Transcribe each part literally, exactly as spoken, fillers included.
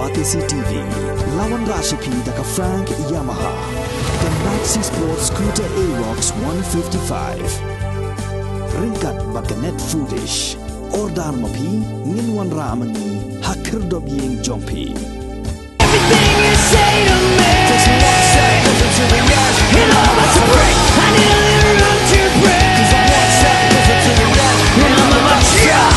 Batesi T V. La wanrah sha phi da ka Frank Yamaha, ka Maxi Sport Scooter Aerox one fifty-five. Ryngkat bad ka Net Foodish. Order ma phi, ngin wanrah ma ngi ha khyrdop ïing jong phi. Everything you say to me, it all must break. I nearly run to break. And I'm about to break.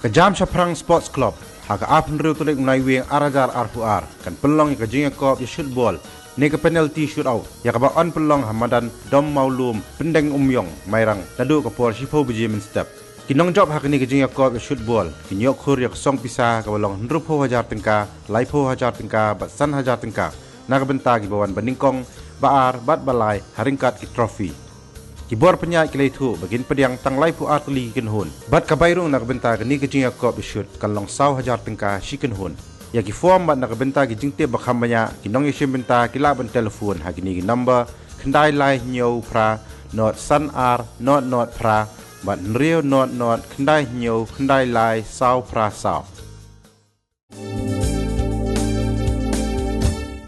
Ka Jam Shaphrang Sports Club ha ka arphew tarik u Naiwieng ar hajar arphew ar kan pynlong ïa ka jingïakop ïa shoot ball ne ka penalty shootout, ïa kaba yn pynlong ha madan Dom Mawlum, Pyndengumiong, Mairang, naduh ka por shiphew baje mynstep. Ki nongjop ha kane ka jingïakop ïa shoot ball kin ïoh khur ïa ka song pisa kaba long hynriewphew hajar tyngka, laiphew hajar tyngka bad san hajar tyngka na ka bynta kiba wan ba nyngkong, ba ar bad ba lai ha ryngkat ki trophy. Ki bor pynïaid ki la ïathuh ba kin pdiang tang laiphew ar tylli ki kynhun. Bad ka bai rung na ka bynta kane ka jingïakop ïa shoot kan long saw hajar tyngka shi kynhun. Ïa ki form bad na ka bynta ki jingtip ba kham bniah, ki nongïashim bynta ki lah ban telephone ha kine ki number: khyndai lai hynñiew phra nod san ar nod nod phra bad hynriew nod nod khyndai hynñiew khyndai lai saw phra saw.